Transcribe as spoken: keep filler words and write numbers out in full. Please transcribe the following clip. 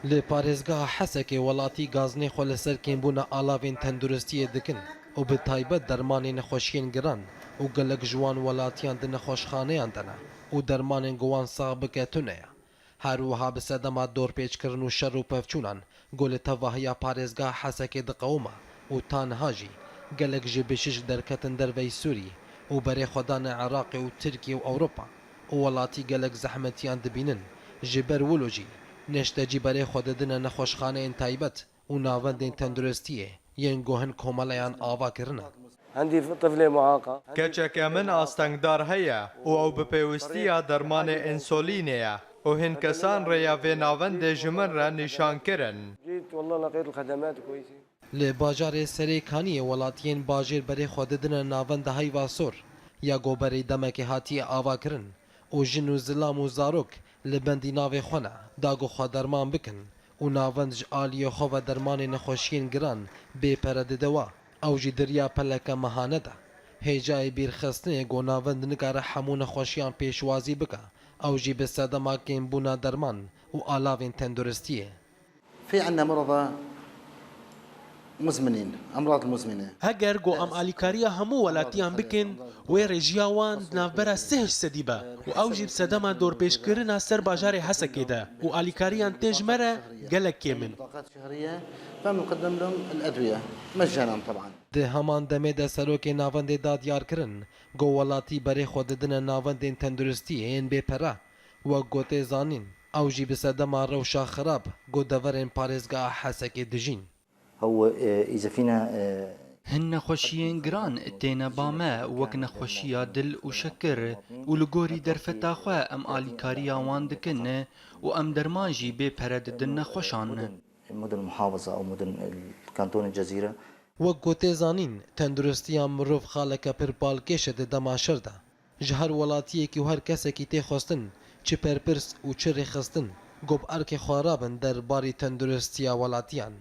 Li parêzgeha Hesekê welatî gaznê xwe li ser kêmbûna alavên tenduristiyê dikin û bi taybet dermanê nexweşiyên giran û gelek ji wan welatiyan di nexweşxaneyan de ne û dermanên ku wan sax bike tune ye. Her wiha bi sedema dorpêçkirin û şer û pevçûnan ku li tevahiya parêzgeha Hesekê diqewima û ta niha jî gelek ji bijîşk derketin derveyî Sûrî û berê xwe dane Iraqê û Tirkiye û Ewropa û welatî gelek zehmetiyan dibînin. Ji ber wilo jî neştecî berê xwe didine nexweşxaneyên taybet û navendên tenduristiyê yên ku hin komeleyan ava kirine. عندي طفلة معاقة. Keçeke min astengdar heye û ew bi pêwistiya dermanê însolînê ye û hin kesan rêya vê navendê ji min re nîşan kirin. جيت والله لقيت الخدمات كويسة. Li bajarê Serêkaniyê welatiyên bajêr berê xwe didine navenda Heyva Sor ya ku berê demekê hatiye avakirin û jin û zilam û zarok li bendî navê xwe ne da ku xwe derman bikin û navend ji aliyê xwe ve dermanê nexweşiyên giran bê pere dide wa. Ew jî di riya peleke mehane de hêjayê bîrxistinê ku navend nikare hemû nexweşiyan pêşwazî bike, ew jî bi sedema kêmbûna derman û alavên tenduristiyê. في عندنا مرضى مزمنين، أمراض مزمنة. Heger ku em alîkariya hemû welatiyan bikin, wê rêjiya wan di navbera sih sedî be û ew jî bi sedema dorpêçkirina ser bajarê Hesekê de û alîkariyan tê ji me re gelek kêm in. بطاقات شهرية، فبنقدم لهم الأدوية مجانا طبعا. Di heman demê de serokê navendê da diyar kirin ku welatî berê xwe didine navendên tenduristiyê yên bê pere. Wek ku tê zanîn, ew jî bi sedema rewşa xirab ku deverên parêzgeha Hesekê dijîn. هو، آه، إذا فينا، آه، Hin nexweşiyên giran têne ba me, wek nexweşiya dil û şekir, û li gorî derfeta xwe em alîkariya wan dikin û em derman jî bê pere didin nexweşan. مدن، مدن المحافظة أو مدن الكانتون الجزيرة. Wek ku tê zanîn, tenduristiya mirov xaleke pir balkêş e di dema şer de. Ji her welatiyekî û her kesekî tê xwestin, çi berpirs û çi rêxistin, ku bi erkê xwe rabin der barî tenduristiya welatiyan.